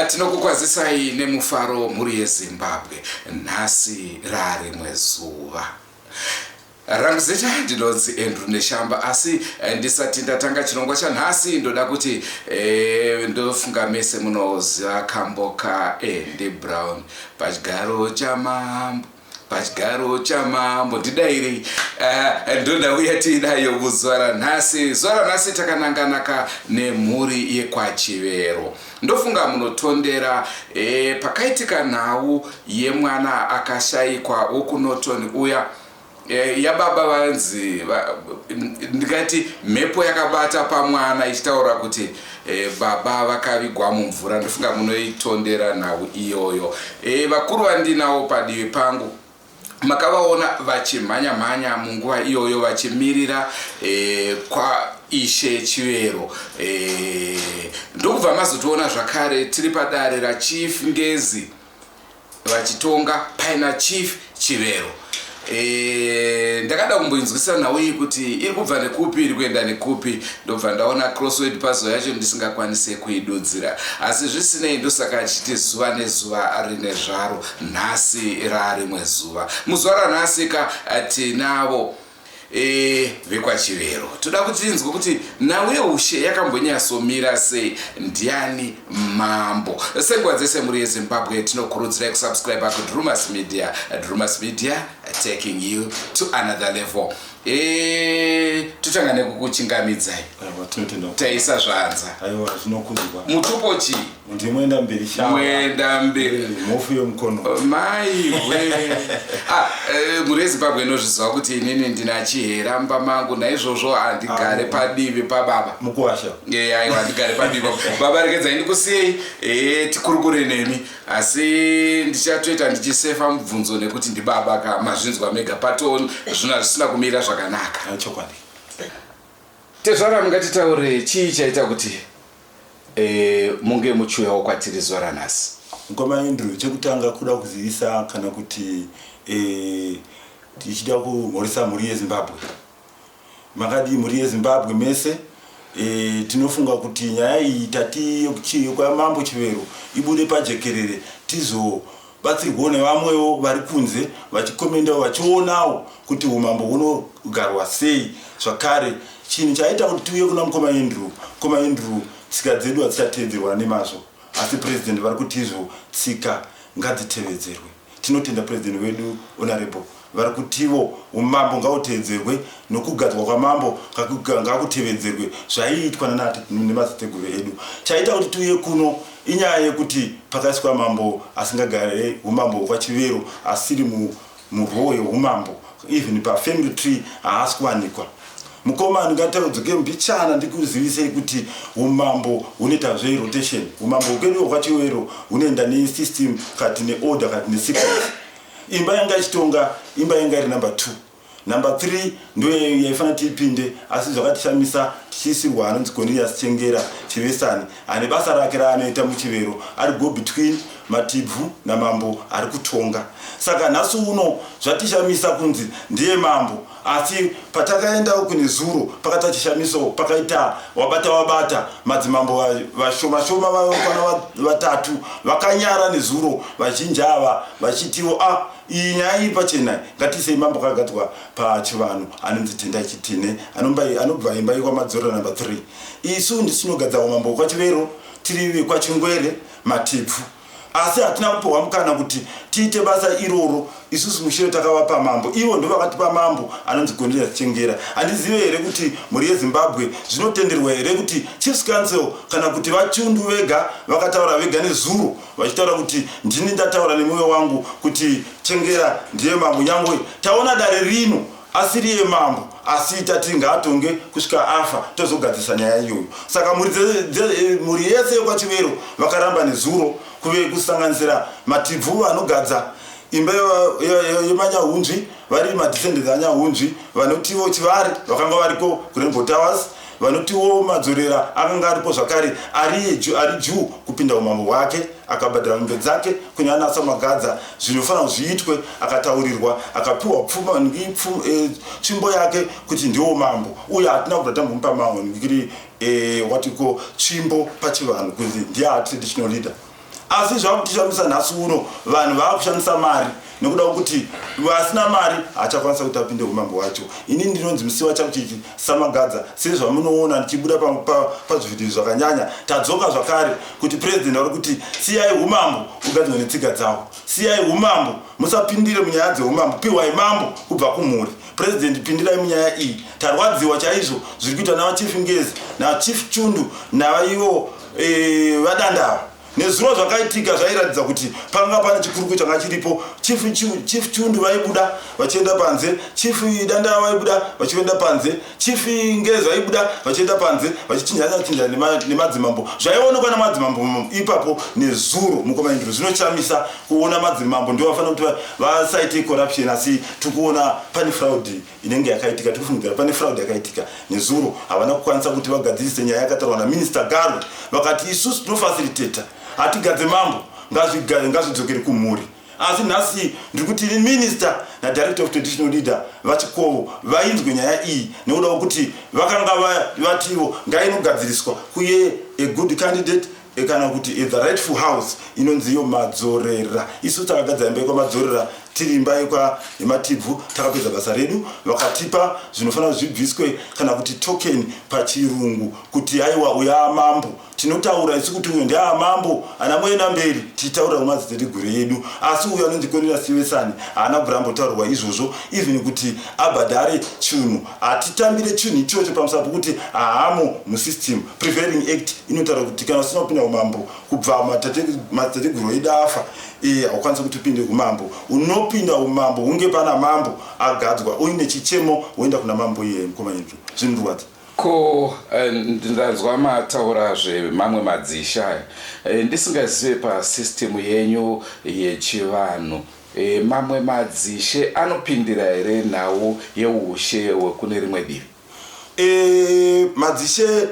Tinokukwazisai nemufaro mhuri yeZimbabwe. Nhasi rarimwe zuva. Rangu zita ndinonzi Andrew Neshamba, asi ndisati ndatanga chirongwa chanhasi ndoda kuti ndofunga mese munoziva kambo ka Andy Brown, "Pachigaro chamambo, pachigaro chamambo ndidairei." Ndondauya tiinayo muzuva ranhasi. Zuva ranhasi takananganaka nemhuri yekwaChivero. Ndofunga munotondera pakaitika nhau yemwana akashayikwa wokuNorton uya, yababa vanzi ndingati mhepo yakabata pamwana ichitaura kuti baba vakavigwa mumvura. Ndofunga munoitondera nhau iyoyo. Vakuru vandinawo padivi pangu makavaona vachimhanya-mhanya munguva iyoyo vachimirira kwaIshe Chivero. Ndokubva mazotiona zvakare tiri padare raChief Ngezi vachitonga paina Chief Chivero. Ndakada kumboinzwisa nhau iyi kuti iri kubva nekupi, iri kuenda nekupi. Ndobva ndaona crossword puzzle yacho ndisingakwanise kuidudzira, asi zvisinei, ndosaka achiti zuva nezuva rine zvaro. Nhasi rarimwe zuva. Muzuva ranhasi ka tinavo vekwaChivero. Toda kuti tinzwe kuti nhau yeushe yakambonyatsomira sei, ndiani mambo. Senguva dzese, mhuri yeZimbabwe, tinokurudzirai kusubscribe kuDrumas Media. Drumas Media, taking you to another level. Totanga nekukuchingamidzai. Aiwa, tinotenda. Taisa zvanza. Aiwa, zvinokudzwa. Mutupo chii? Ndimwenda mberi shava. Mwenda mberi. Mhofu yemukono. Maiwe. Ah, mhuri yeZimbabwe inozviziva kuti inini ndina Chihera mumba mangu, naizvozvo handigare Ah. padivi pababa. Mukuwasha. Aiwa, handigare padivi baba. Regedzai ndikusiyei, tikurukure nemi, asi ndichatoita ndichisefa mubvunzo nekuti ndibaba ka. Mazvinzwa mega, pato zvinhu hazvisina kumira zvakanaka. Ah, chokwadi. Tezvara, mungatitaure chii chaita kuti munge muchiuyawo kwatiri zuva ranhasi? Mukoma Andrew, chekutanga kuda kuzivisa kana kuti tichida kumhoresa mhuri yeZimbabwe. Makadii, mhuri yeZimbabwe mese? Tinofunga kuti nyaya iyi tati kwamambo Chivero ibude pajekerere, tizobatsirwawo nevamwewo vari kunze vachikomendawo, vachionawo kuti umambo hunogarwa sei. Zvakare, chinhu chaita kuti tiuye kuna mukoma Andrew, mukoma Andrew, tsika dzedu hadzichatevedzerwa nemazvo, asi President vari kuti izvo tsika ngadzitevedzerwe. Tinotenda President wedu, Honorable, vari kutivo umambo ngahutevedzerwe nokugadzwa kwamambo ngakutevedzerwe zvaiitwa nemadziteteguru edu. Chaita kuti tiuye kuno inyaya yekuti pakaiswa mambo asingagare umambo hwekwaChivero, asiri muroo yeumambo. Even pafamily tree haasi kuwanikwa. Mukoma, ndingataudzike mbichana ndikuzivisei kuti umambo hunoita zverotation. Umambo hwedu hwekwaChivero hunoenda nesystem kati neorder kati nesequence. Imba yanga ichitonga, imba yanga iri number 2, number 3 ndo yaifanira tiipinde, asi zvakatishamisa tichiisirwa anonzi Cornelius Chengera Chivesani, ane basa rake raanoita muChivero, ari go between Matibvu namambo ari kutonga. Saka nhasi uno zvatishamisa kunzi ndiye mambo, asi patakaendawo kune zuro pakaita chishamiso, pakaita wabata wabata. Madzimambo vashoma shoma vakwana vatatu vakanyara nezuro, vazhinji ava vachitiwo a ah, iyi nyaya iri pachena, ngatiisei mambo akagadzwa pachivanhu anonzi Tendai Chitine, anobva imba yekwaMadzorera number 3. Isu ndisinogadza umambo hwekwaChivero, tiri vekwaChingwere Matibvu, asi hatina kupiwa mukana kuti tiite basa iroro. Isusu mushure takavapa mambo, ivo ndo vakatipa mambo anonzi Cornelius Chengera. Handizive here kuti mhuri yeZimbabwe zvinotenderwa here kuti Chiefs Council kana kuti vaChundu vega vakataura vega nezuro vachitaura kuti ndini ndataura nemwoyo wangu kuti Chengera ndiye mambo, nyangwe taona dare rino asiriye mambo, asi tati ngaatonge kusvika afa, tozogadzisa nyaya iyoyo. Saka mhuri yese yekwaChivero vakaramba nezuro, kuve kusanganisira Matibvu vanogadza imba yemanyahunzvi vari madescendants aNyahunzvi, vanotiwo Chivari vakanga variko kuRainbow Towers, vanotiwo Madzorera akanga aripo zvakare, ari juu kupinda umambo hwake, akabhadhara mombe dzake kunyana Samagadza zvinofanira zviitwe, akataurirwa, akapiwa pfuma, tsvimbo yake kuti ndiwo mambo uye. Hatina kubva tambomupa mambo ngiri watiko tsvimbo pachivanhu kunzi ndiye traditional leader. Asi zvakutishamisa nhasi uno, vanhu vaakushandisa mari nekuda kwekuti vasina mari haachakwanisa kuti apinde umambo hwacho. Ini ndinonzi Musiwa Chakuchichi Samagadza. Sezvamunoona ndichibuda pazvivhidhiyo zvakanyanya, tadzoka zvakare kuti president vari kuti siyai umambo ugadzirwe netsika dzavo, siyai umambo, musapindire munyaya dzeumambo, pihwai mambo kubva kumhuri. President, pindirai munyaya iyi. Tarwadziwa chaizvo zviri kuitwa navaChief Ngezi naChief Chundu navaivo vaDandava. Nezuro zvakaitika zvairatidza kuti panga pane chikuruku changa chiripo. Chief Chundu vaibuda vachienda panze, Chief Dandava vaibuda vachienda panze, Chief Ngezi vaibuda vachienda panze, vachichinjana chinjana nemadzimambo. Zvaionekwa namadzimambo ipapo nezuro, mukoma Andrew, zvinochamisa kuona madzimambo ndivo vafanira kuti vasaite corruption, asi tikuona pane fraud inenge yakaitika. Tikufungidzira pane fraud yakaitika nezuro. Havana kukwanisa kuti vagadzirise nyaya yakataurwa naMinister Garwe, vakati isusu tinofacilitata, hatigadze mambo, ngazvidzokere kumhuri. Asi nhasi ndiri kuti minister nadirector of traditional leader vaChikovo vainzwe nyaya iyi, nekuda kwekuti vakanga vativo ngainogadziriswa kuye a good candidate, kana kuti the rightful house inonzi iyo Madzorera. Isu takagadzira imba yekwaMadzorera, tiri imba yekwaMatibvu. Takapedza basa redu, vakatipa zvinofanira zvibviswe, kana kuti token pachirungu, kuti aiwa, uya mambo. Tinotaura isu kuti uyu ndeamambo ana muenda mberi, tichitaurira kumadziteteguru edu. Asi uyu anonzi Cornelius Chivesani haana kubvira ambotaurwa izvozvo, even kuti abhadhare chinhu. Hatitambire chinhu ichocho pamusana pokuti haamo musystem. Prevailing Act inotaura kuti kana usina kupinda umambo kubva madziteteguru edu afa, haukwanisi kuti upinde umambo. Unopinda umambo hunge pana mambo agadzwa, uine chichemo woenda kuna mambo iyeye. Mukoma Andrew, zvinorwadza. Ko ndanzwa mataura zvemamwe madzisha aya, ndisingazive pasystem yenyu yechivanhu, mamwe madzishe anopindira here nhau yeushe hwekune rimwe divi? Madzishe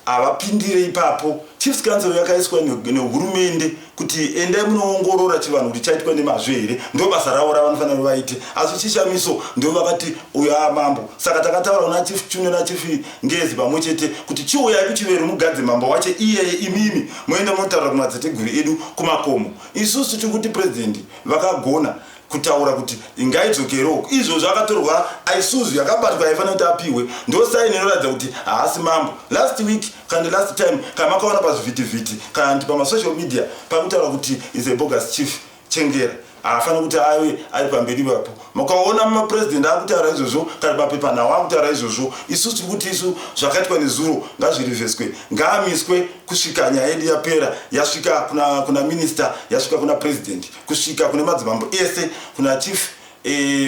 havapindire ipapo. Chiefs Council yakaiswa nehurumende kuti endai munoongorora chivanhu kuti chaitwa nemazvo here. Ndo basa ravo ravanofanira vaite. Asi chishamiso ndo vakati uyo amambo. Saka takataura kuna Chief Chundu naChief Ngezi pamwe chete kuti chiuyai kuChivero mugadze mambo wache iyeye, imimi moenda munotaura kumadziteteguru edu kumakomo. Isusu tiri kuti president vakagona kutaura kuti ngaidzokerewo. Izvozvo akatorwa Isuzu yakabatwa yaifanira kuti apiwe, ndo sign inoratidza kuti haasi mambo. Last week kana last time, kana makaona pazvivhitivhiti kana kuti pamasocial media, pakutaura kuti is a bogus chief. Chengera haafaniri kuti ave ari pamberi ipapo. Makaona mapurezidendi akutaura izvozvo, kana mapepanhau akutaura izvozvo. Isusu tiri kuti isu zvakaitwa nezuro ngazvirivheswe, ngaamiswe kusvika nyaya yedu yapera, yasvika kuna minista, yasvika kuna president, kusvika kune madzimambo ese, kuna chief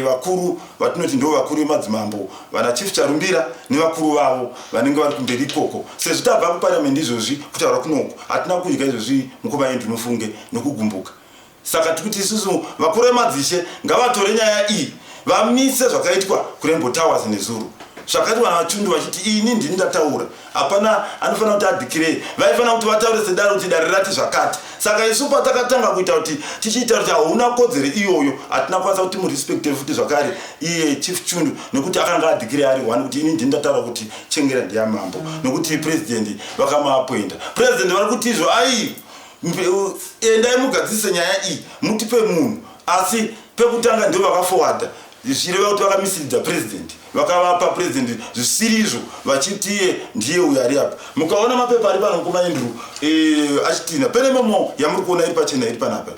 vakuru vatinoti ndo vakuru vemadzimambo, vana Chief Charumbira nevakuru vavo vanenge vari kumberi ikoko. Sezvo tabva kuparamendi izvozvi, kutaura kunoko hatina kudya izvozvi, mukoma Andrew, nofunge nokugumbuka. Saka tikuti isusu vakuru vemadzishe ngavatore nyaya iyi, vamise zvakaitwa kuRainbow Towers nezuro, zvakaitwa navaChundu vachiti ini ndini ndataura, hapana anofanira kuti adhikirei. Vaifanira kuti vataure sedare kuti dare rati zvakati. Saka isu patakatanga kuita kuti tichiita kuti hauna kodzero iyoyo, hatina kukwanisa kuti murespecte futi zvakare iye Chief Chundu, nekuti akanga adhikirei ari one kuti ini ndini ndataura kuti Chengera ndeyamambo, nekuti president vakamaappointa. President vari kuti izvo ai, endai mugadzirise nyaya iyi, mutipe munhu. Asi pekutanga ndo vakaforwarda, zvichireva kuti vakamisleada president, vakavapa president zvisiri izvo, vachiti iye ndiye uyo ari apa. Mukaona mapepa ari pano, mukoma Andrew, achitina pene memo yamuri kuona iri pachena iri panapa,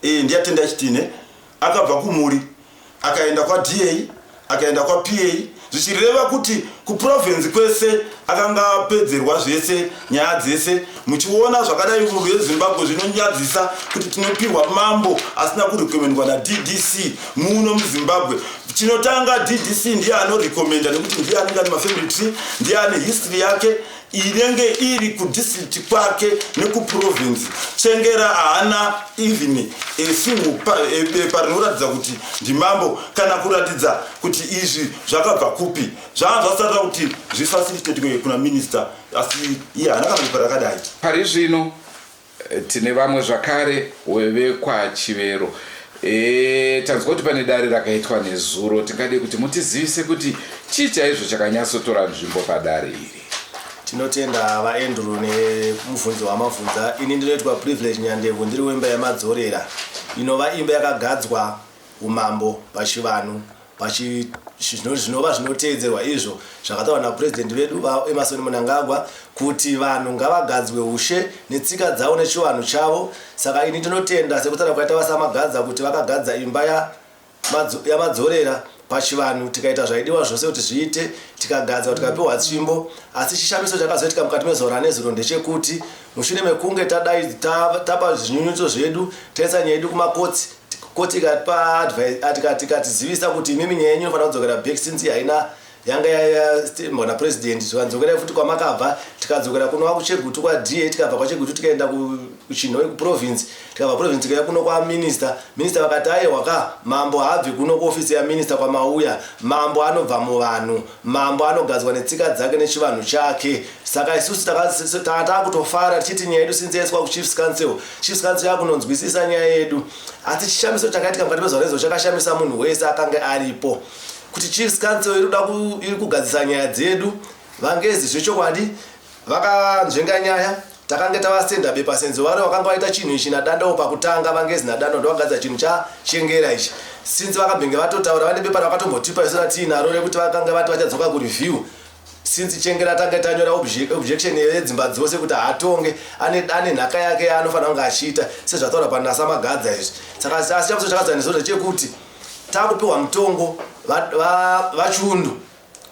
ndiyatenda achitine akabva kumhuri, akaenda kwaDA, akaenda kwaPA, zvichireva kuti kuprovince kwese akanga apedzerwa zvese, nyaya dzese. Muchiona zvakadai, mhuri yeZimbabwe, zvinonyadzisa kuti tinopiwa mambo asina kurecommendwa naDDC muno muZimbabwe. Chinotanga, DDC ndiye anorecommenda, nekuti ndiye anenge ane mafamily tree, ndiye ane history yake inenge iri kudistrict kwake nekuprovince. Chengera haana even a single bepa rinoratidza kuti ndimambo, kana kuratidza kuti izvi zvakabva kupi. Zvanga zvasarira kuti zvifacilitatwe kuna minister, asi iye haana kana bepa rakadai. Pari zvino tine vamwe zvakare vekwaChivero. Tanzwa kuti pane dare rakaitwa nezuro. Tingade kuti mutizivise kuti chii chaizvo chakanyatsotora nzvimbo padare iri. Tinotenda vaAndrew nemubvunzo wamabvunza. Ini ndinoitwa Privilege Nyandevu, ndiri wemba yaMadzorera, inova imba yakagadzwa umambo pachivanhu zvinova zvinoteedzerwa izvo zvakataurwa napurezidendi vedu vaEmmerson Mnangagwa kuti vanhu ngavagadzwe ushe netsika dzavo nechivanhu chavo. Saka ini ndinotenda sekutaura kwaita vaSamagadza kuti vakagadza imba yaMadzorera pachivanhu, tikaita zvaidiwa zvose kuti zviite, tikagadzwa, tikapiwa tsvimbo. Asi chishamiso chakazoitika mukati mezuva ranezuro ndechekuti mushure mekunge tadai tapa zvinyunyuto zvedu, taisa nyaya yedu kumakotsi, koti ikatipa tikatizivisa kuti imimi nyaya yenyu inofanira kudzokera back since haina yanga yastembwa napurezidendi. Zvikanzi futi kwamakabva. Tikadzokera kunova kuChegutu kwaDA, tikabva kwaChegutu tikaenda kuChinhoyi kuprovince, tikabva province tikauya kuno kwaminista. Minista vakati, "Aiwa ka, mambo haabvi kuno kuofisi yaminista kwamauya. Mambo anobva muvanhu, mambo anogadzwa netsika dzake nechivanhu chake." Saka isusu taakutofara tichiti nyaya yedu since yaiswa kuChiefs Council, Chiefs Council yakunonzwisisa nyaya yedu. Asi chishamiso chakaitika mukati mezuva rezo chakashamisa munhu wese akanga aripo, kuti Chiefs Council iri kugadzisa nyaya dzedu. VaNgezi zvechokwadi vakanzvenga nyaya. Takange tavasenda bepa senzo vari vakanga vaita chinhu ichi naDandawo pakutanga. VaNgezi naDando ndovagadzira chinhu chaChengera ichi. Since vakambenge vatotaura, vane bepa ravakatombotipa isu ratiinaro rekuti vakanga vati vachadzoka kureview since Chengera tange tanyora objection yedzimba dzose kuti haatonge, ane nhaka yake yaanofanira kunge achiita sezvataura panaSamagadza izvi. Saka asi chamuso chakadzana nezvozvo chekuti takupiwa mutongo, vaChundu,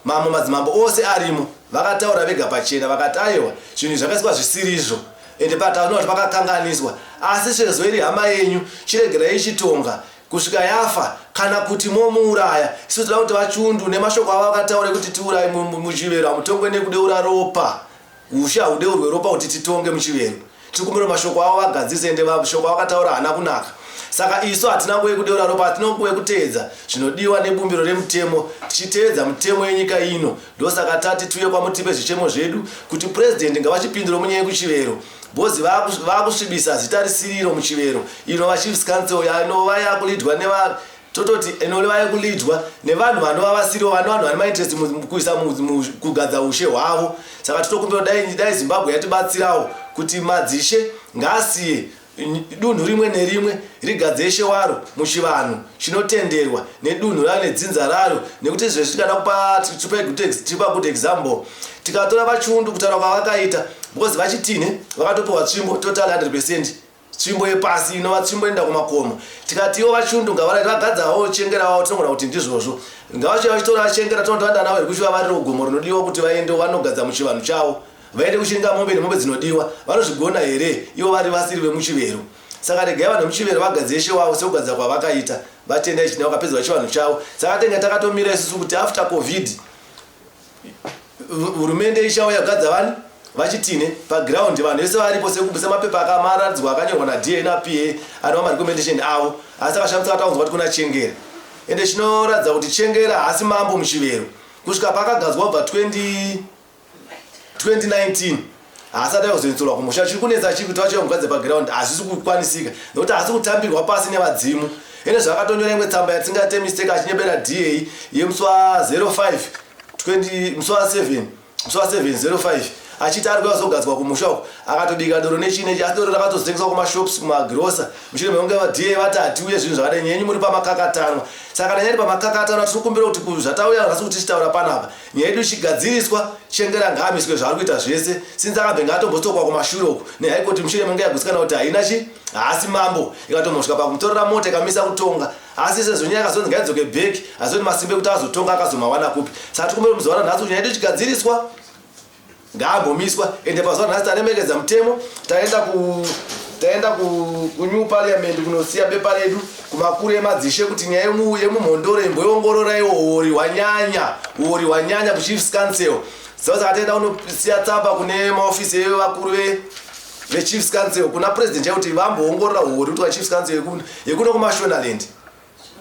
mamwe madzimambo ose arimo vakataura vega pachena, vakati, "Aiwa, zvinhu zvakaiswa zvisirizvo, ende pataona kuti pakakanganiswa, asi sezvo iri hama yenyu, chiregerai ichitonga kusvika yafa kana kuti momuuraya." Isu toda kuti vaChundu nemashoko avo vakataura ekuti tiurayi muChivero, hamutongwe nekudeura ropa. Ushe haudeurwe ropa kuti titonge muChivero. Tiri kumbira mashoko avo vagadzise, ende mashoko avakataura haana kunaka. Saka isu hatina nguva yekudeura ropa, hatina nguva yekuteedza zvinodiwa nebumbiro remutemo, tichiteedza mutemo yenyika ino. Ndosaka tati tiuye kwamutipe zvichemo zvedu kuti purezidendi ngavachipindure munyaya yekuChivero, because vakusvibisa zita risiriro muChivero, inova Chiefs Council yanova yakulidwa neva tototi inoreva yekulidwa nevanhu vanova vasirivo, vane vanhu vane mainterest kuisa kugadza ushe hwavo. Saka titokumbira dai Zimbabwe yatibatsirawo kuti madzishe ngaasiye dunhu rimwe nerimwe rigadze ishe waro muchivanhu chinotenderwa nedunhu raro nedzinza raro. Nekuti izvezvi tikada kupa tipa good example, tikatora vaChundu, kutaura kwavakaita, because vaChitine vakatopiwa tsvimbo total 100%, tsvimbo yepasi inova tsvimbo inoenda kumakomo. Tikati ivo vaChundu ngavarai vagadzawo Chengera wavo, tinogona kuti ndizvozvo, ngavachiva vachitora Chengera, tinoti navo iri kuchiva variro gomo rinodiwa kuti vaende vanogadza muchivanhu chavo, vaende kuchinga mombe nemombe dzinodiwa. Vanozvigona here ivo vari vasiri vemuChivero? Saka regai vanhu vemuChivero vagadze ishe wavo sekugadza kwavakaita vatenda ichina vakapedza vachivanhu chavo. Saka tenge takatomira isusu kuti after COVID hurumende ichauya kugadza vani vaChitine paground, vanhu vese varipo, semapepa akamaradzwa akanyorwa naDA naPA anova marecommendation avo. Asi akashamisa kataunzwa kuti kuna Chengera, ende chinoratidza kuti Chengera haasi mambo muChivero. Kusvika paakagadzwa kubva 2019 haasati aizoinzorwa kumusha. Chiri kunetsa chii? Kuti vachiva mugadze paground hazvisi kukwanisika nekuti haasi kutambirwa pasi nevadzimu. Ende zvakatonyora imwe tsamba yatingate mistake achinyebera DA yemusi wa05 20, musi wa7, musi wa7 05, achiti ari kuya kuzogadzwa kumusha uku. Akatobika doro nechii nechi, asi doro rakatozotengeswa kumashops, kumagirosa, mushure mekunge DA vati hatiuye zvinhu zvakadai, nyenyu muri pamakakatanwa. Saka kana nyaya iri pamakakatanwa, tiri kukumbira kuti zvatauya nhasi kuti tichitaura panapa, nyaya yedu ichigadziriswa. Chengera ngaamiswe zvaari kuita zvese, since akabve ngatombostokwa kumashure uku nehigh court, mushure menge yagutsikana kuti haina chi haasi mambo, ikatombosvika pakumutorera mota, ikamisa kutonga. Asi sezvo nyaya yakazonzi ngaidzoke back, hazoti masimba ekuti azotonga akazomawana kupi? Saka tikumbira muzuva ranhasi kuti nyaya yedu ichigadziriswa, ngaambomiswa. Ende pazuva ranhasi taremekedza mutemo, taenda kuNew Parliament kunosiya bepa redu kumakuru emadzishe kuti nyaya yemuMhondoro imboiongororaiwo. Uori hwanyanya, uori hwanyanya kuChiefs Council. Saka taenda kunosiya tsamba kune maofisi evakuru veChiefs Council, kuna President, yakuti vamboongorora uori kuti vaChiefs Council yekuno kuMashonaland.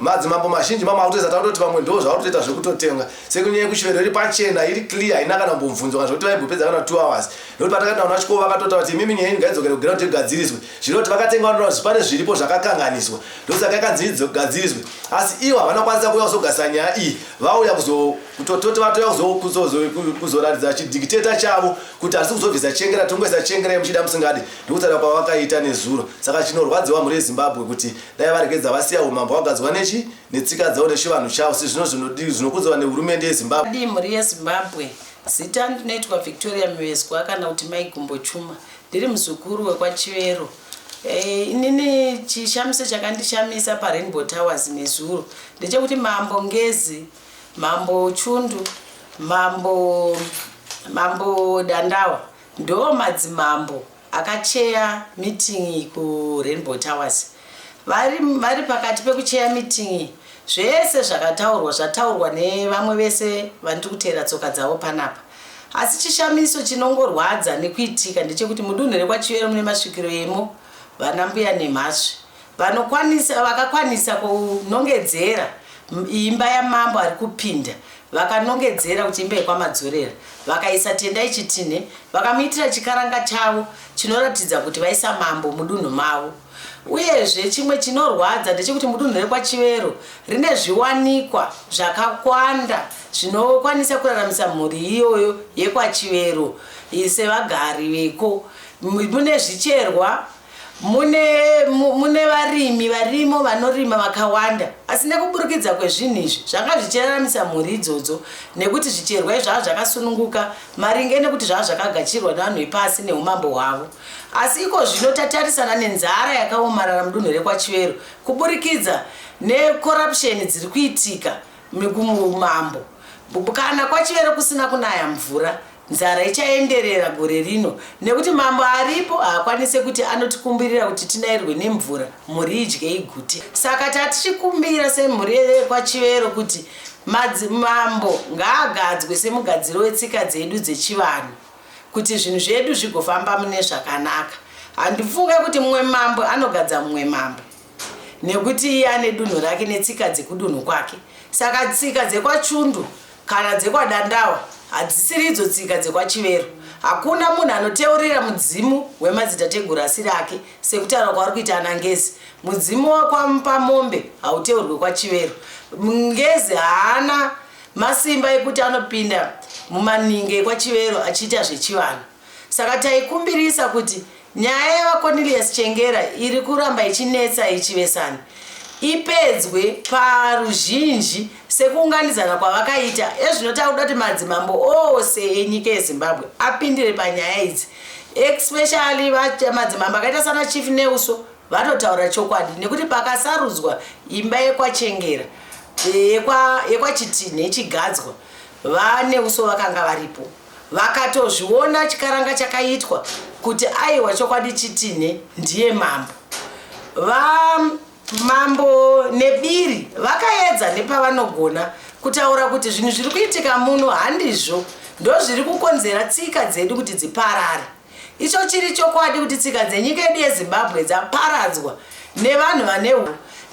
Madzimambo mazhinji mamwe akutoisa takutoti vamwe ndo zvakutoita zvekutotenga sekunyaya yekuchivero iri pachena iri clear haina kana kumbobvunzwa kana zvekuti vaimbopedza kana 2 hours nekuti patakati naona chikoro vakatotaura kuti imimi nyaya yenyu ngaidzokere kuground igadziriswe zvinoti vakatenga vanoona kuti pane zviripo zvakakanganiswa ndosaka yakanzi igadziriswe asi ivo havana kukwanisa kuuya kuzogadzisa nyaya iyi vauya kuzototi vatouya kuzoratidza chidikiteta chavo kuti hatisi kuzobvisa chengera tongoisa chengera yemuchida musingadi ndokutaura kwavakaita nezuro saka chinorwadziwa mhuri yezimbabwe kuti Dai varegedza vasiya humambo hwagadzwa nechi netsika dzavo nechivanhu chavo sezvino zvinokudzwa nehurumende yeZimbabwe. Adii mhuri yeZimbabwe. Zita ndinoitwa Victoria Miveswa kana kuti Mai Gumbo Chuma. Ndiri muzukuru wekwaChivero. Eh, inini chishamiso chakandishamisa paRainbow Towers nezuro ndechekuti Mambo Ngezi, Mambo Chundu, Mambo Mambo Dandawa ndo madzimambo Akacheya meeting iyi kuRainbow Towers. Vari, vari pakati pekucheya meeting iyi, zvese zvakataurwa zvataurwa nevamwe vese vandiri kuteera tsoka dzavo panapa. Asi chishamiso chinongorwadza nekuitika ndechekuti mudunhu rekwaChivero mune masvikiro emo vana mbuya Nemhasvi vanokwanisa vakakwanisa kunongedzera imba yamambo ari kupinda vakanongedzera kuti imba yekwaMadzorera vakaisa Tendai Chitinhe vakamuitira chikaranga chavo chinoratidza kuti vaisa mambo mudunhu mavo uyezve chimwe chinorwadza ndechekuti mudunhu rekwaChivero rine zviwanikwa zvakakwanda zvinokwanisa kuraramisa mhuri iyoyo yekwaChivero sevagari veko mune zvicherwa Mune, mune varimi varimo vanorima vakawanda asi nekuburikidza kwezvinhu izvi zvanga zvichiraramisa mhuri idzodzo nekuti zvicherwa izvi zvava zvakasununguka maringe nekuti zvava zvakagachirwa nevanhu vepasi neumambo hwavo asi iko zvino tatarisana nenzara yakaomarara mudunhu rekwaChivero kuburikidza necorruption dziri kuitika muumambo kana kwaChivero kusina kunaya mvura Nzara ichaenderera gore rino nekuti mambo aripo haakwanise kuti anotikumbirira kuti tinairwe nemvura mhuri idye igute. Saka tatichikumbira semhuri yekwaChivero kuti madzimambo ngaagadzwe semugadziro wetsika dzedu dzechivanhu kuti zvinhu zvedu zvigofamba mune zvakanaka. Handifunge kuti mumwe mambo anogadza mumwe mambo. nekuti iye ane dunhu rake netsika dzekudunhu kwake saka tsika dzekwaChundu kana dzekwaDandawa hadzisiri idzo tsika dzekwaChivero hakuna munhu anoteurira mudzimu wemadzitateguru asiri ake sekutaura kwavari kuita ana Ngezi mudzimu wekwaMupamombe hauteurwe kwaChivero Ngezi haana masimba ekuti anopinda mumaninge ekwaChivero achiita zvechivanhu Saka taikumbirisa kuti nyaya yaVaCornelius Chengera iri kuramba ichinetsa ichivesana ipedzwe paruzhinji sekuunganidzana kwavakaita. Ezvino takuda kuti madzimambo ose enyika yeZimbabwe apindire panyaya idzi especially madzimambo akaita sana Chief Neuso vanotaura chokwadi nekuti pakasarudzwa imba yekwaChengera yekwaChitinhe ichigadzwa VaNeuso vakanga varipo. Vakatozviona chikaranga chakaitwa kuti aiwa chokwadi Chitinhe ndiye mambo. Va Mambo Nebiri vakaedza nepavanogona kutaura kuti zvinhu zviri kuitika muno handizvo ndozviri kukonzera tsika dzedu kuti dziparare. Icho chiri chokwadi kuti tsika dzenyika yedu yeZimbabwe dzaparadzwa nevanhu vane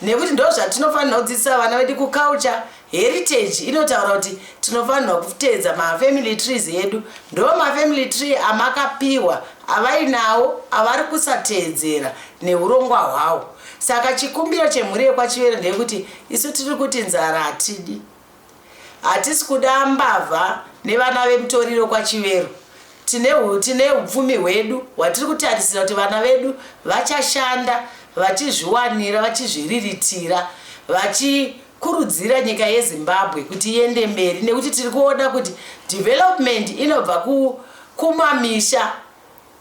nekuti ndozvatinofanirwa kudzidzisa vana vedu kuculture Heritage inotaura kuti tinofanirwa kuteedza mafamily trees edu. Ndo mafamily tree amakapiwa avainawo avari kusateedzera nehurongwa hwawo. Saka chikumbiro chemhuri yekwaChivero ndeyekuti isu tiri kuti nzara hatidi. Hatisi kuda mbavha nevana vemutoriro kwaChivero. Tine, tine upfumi hwedu hwatiri kutarisira kuti vana vedu vachashanda vachizviwanira, vachizviriritira, vachi kurudzira nyika yeZimbabwe kuti iende mberi nekuti tiri kuona kuti development inobva kumamisha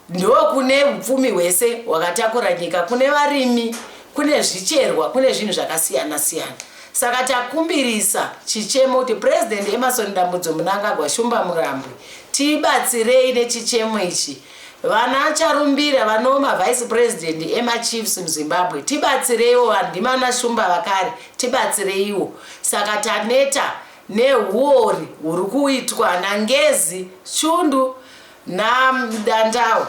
ndokune upfumi hwese hwakatakura nyika kune varimi kune zvicherwa kune zvinhu zvakasiyana siyana saka takumbirisa chichemo kuti President Emmerson Dambudzo Mnangagwa Shumba Murambwi tibatsirei nechichemo ichi Vana Charumbira vanova mavice president emachiefs muZimbabwe tibatsireiwo vanhu ndimana Shumba vakare tibatsireiwo saka taneta nehuori huri kuitwa naNgezi, Chundu naDandawo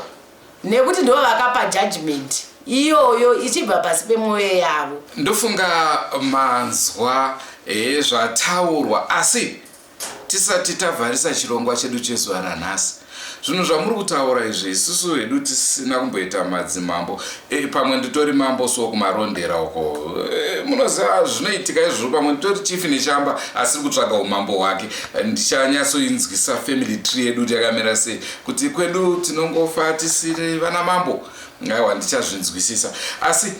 nekuti ndivo vakapa judgement. iyoyo ichibva pasi pemwoyo yavo. Ndofunga manzwa eh, zvataurwa asi Tisati tavharisa chirongwa chedu chezuva ranhasi, zvinhu zvamuri kutaura izvi isusu hedu tisina kumboita madzimambo e, pamwe nditori mambo so kumarondera uko e, munoziva zvinoitika izvozvo pamwe nditori chief neshamba asiri kutsvaga umambo hwake ndichanyatsoinzwisa family tree yedu kuti yakamira sei kuti kwedu tinongofa tisiri vana mambo aiwa ndichazvinzwisisa asi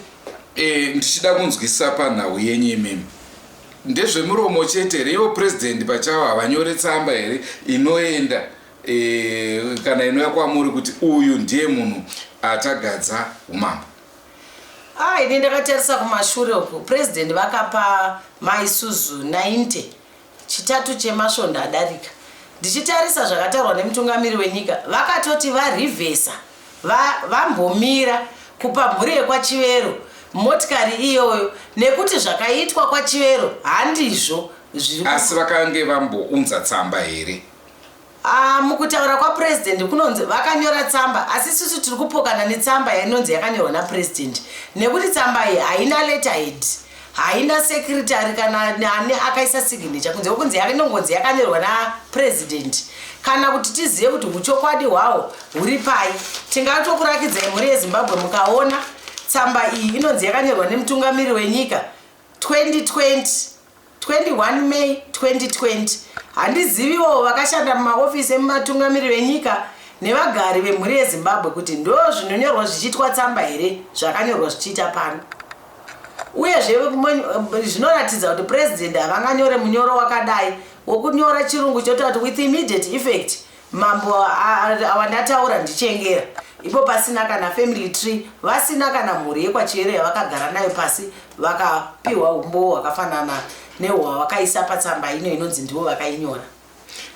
e, ndichida kunzwisisa panhau yenyu imimi Ndezvemuromo chete here ivo president pachavo havanyore tsamba here inoenda e, kana inouya kwamuri kuti uyu ndiye munhu atagadza umambo? Ah, ini ndakatarisa kumashure uku president vakapa maisuzu 90 chitatu chemasvondo adarika ndichitarisa zvakataurwa nemutungamiri wenyika vakatoti varivhesa vambomira kupa mhuri yekwaChivero motikari iyoyo nekuti zvakaitwa kwaChivero handizvo zviri. Asi vakange vambounza tsamba here? Ah, mukutaura kwaPresident kunonzi vakanyora tsamba asi isusu tiri kupokana netsamba yainonzi yakanyorwa naPresident nekuti tsamba iyi haina letterhead haina secretary kana ani akaisa signature kunze kwekunzi inongonzi yakanyorwa napresident kana kuti tizive kuti uchokwadi hwawo huri pai tingatokurakidzai mhuri yezimbabwe mukaona tsamba iyi inonzi yakanyorwa nemutungamiri wenyika 2020 21 May 2020 handiziviwo vakashanda mumaofisi emumatungamiri venyika nevagari vemhuri yezimbabwe kuti ndo zvinonyorwa zvichiitwa tsamba here zvakanyorwa zvichiita pano uyezve zvinoratidza kuti president havanganyore munyoro wakadai wokunyora chirungu chotaura kuti with immediate effect mambo wandataura ndichengera ipo pasina kana family tree vasina kana mhuri yekwachiyero yavakagara nayo pasi vakapiwa umbowo hwakafanana nehwavakaisa patsamba ino inonzi ndivo vakainyora.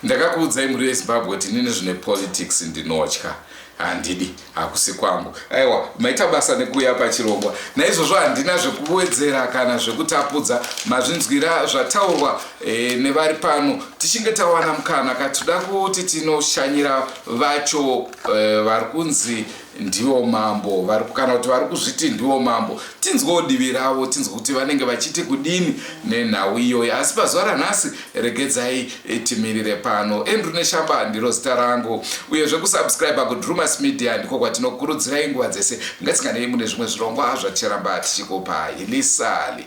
Ndakakuudzai mhuri yeZimbabwe kuti inini zvine politics ndinotya handidi hakusi kwangu aiwa maita basa nekuuya pachirongwa naizvozvo handina zvekuwedzera kana zvekutapudza mazvinzwira zvataurwa e, nevari pano tichinge tawana mukana katoda kuti tinoshanyira vacho e, vari kunzi ndivo mambo vari kana kuti vari kuzviti ndivo mambo tinzwewo divi ravo tinzwe kuti vanenge vachiti kudini nenhau iyoyi asi pazuva ranhasi regedzai eh, timirire pano andrew neshamba ndiro zita rangu uyezve kusubscribe kudrumas media ndiko kwatinokurudzirai nguva dzese ngatisinganei mune zvimwe zvirongwa zvaticharamba tichikupa ilisali